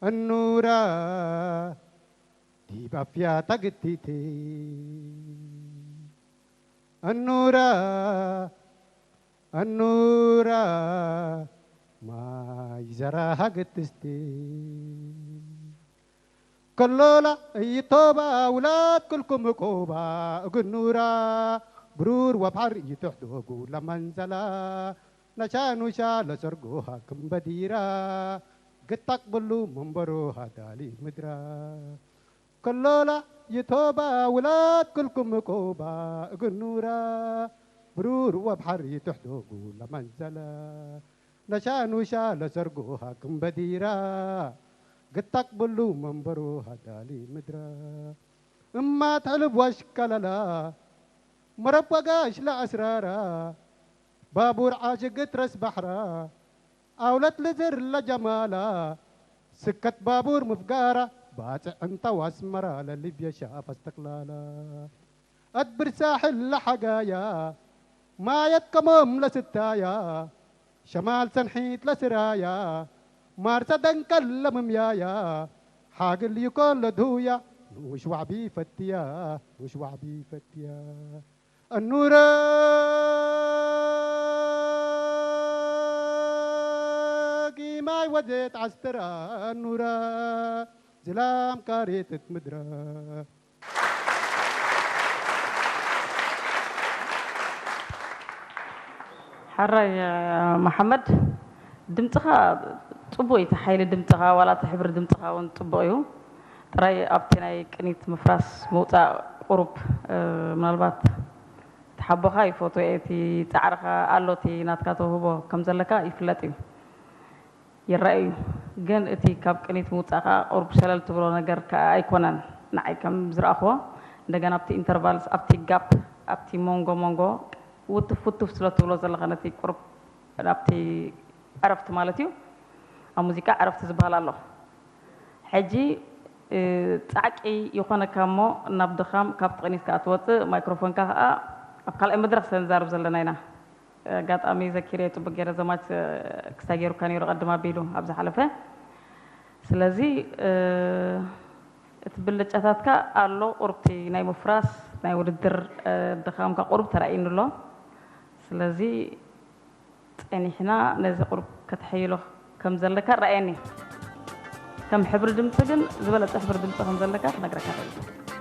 እኑራ ይባፍያ ታግቲቲ ኣኑራ ኣኑራ ማይ ዘራ ሃገትስቲ ከሎላ እይቶባ ውላት ክልኩም እቆባ እግኑራ ብሩር ወብሓር እይትሕዶጉ ለመንዘላ ነሻኑሻ ለሰርጎ ሃክም በዲራ ግታቅ ብሉ መንበሮ ሃዳሊ ምድራ ከሎላ ይቶባ ውላት ክልኩም እቆባ እግኑራ ብሩር ወብሓር ይትሕዶጉ ለመንዘላ ነሻኑሻ ለሰርጎ ሃክም በዲራ ግታቅ ብሉ መንበሮ ሃዳሊ ምድራ እማ ትሕልብ ዋሽከለላ መረብ ወጋሽ ለኣስራራ ባቡር ዓሽግት ረስ ባሕራ ኣውለት ልዝር ለጀማላ ስከት ባቡር ምፍጋራ ባጽዕ እንተው ኣስመራ ለሊብያ ሻፍ ኣስተክላላ ኣድብር ሳሕል ለሓጋያ ማየት ከሞም ለስታያ ሸማል ሰንሒት ለስራያ ማርሰ ደንከል ለምምያያ ሓግል ይኮን ለድሁያ ንኡሽ ዋዕቢ ፈትያ ንኡሽ ዋዕቢ ፈትያ ኣኑራ ጊማይ ወዜት ዓስተራ ኣኑራ ዝላም ካሬትት ምድራ ሓራይ መሓመድ ድምፅኻ ፅቡቅ እዩ። እቲ ሓይሊ ድምፅኻ ዋላ እቲ ሕብሪ ድምፅኻ እውን ፅቡቅ እዩ። ጥራይ ኣብቲ ናይ ቅኒት ምፍራስ ምውፃእ ቁሩብ ምናልባት እቲ ሓቦኻ ይፈትዎ እየ። እቲ ፃዕርኻ ኣሎ፣ እቲ ናትካ ተውህቦ ከም ዘለካ ይፍለጥ እዩ። ይረአ እዩ። ግን እቲ ካብ ቅኒት ምውፃእ ከዓ ቁሩብ ሸለል ትብሎ ነገር ከዓ ኣይኮነን ንዓይ ከም ዝረኣኽዎ። እንደገና ኣብቲ intervals ኣብቲ gap ኣብቲ መንጎ መንጎ ውትፍ ውትፍ ስለ ትብሎ ዘለኻ ነቲ ቁሩብ ኣብቲ ዕረፍቲ ማለት እዩ። ኣብ ሙዚቃ ዕረፍቲ ዝበሃል ኣሎ። ሕጂ ፃዕቂ ይኾነካ እሞ ናብ ድኻም ካብ ቅኒት ከዓ ትወፅእ ማይክሮፎንካ ከዓ ኣብ ካልኣይ መድረኽ ስለ ንዛረብ ዘለና ኢና። ኣጋጣሚ ዘኪረዮ ፅቡቅ ገይረ ዘማች ክስታይ ገይሩካ ነይሩ ቀድም ኣቢሉ ኣብ ዝሓለፈ። ስለዚ እቲ ብልጫታትካ ኣሎ ቁርብቲ ናይ ምፍራስ ናይ ውድድር ድኻምካ ቁሩብ ተራእይኒ ኣሎ። ስለዚ ፀኒሕና ነዚ ቁሩብ ከተሐይሎ ከም ዘለካ ረኣየኒ። ከም ሕብሪ ድምፂ ግን ዝበለፀ ሕብሪ ድምፂ ከም ዘለካ ክነግረካ እኽእል።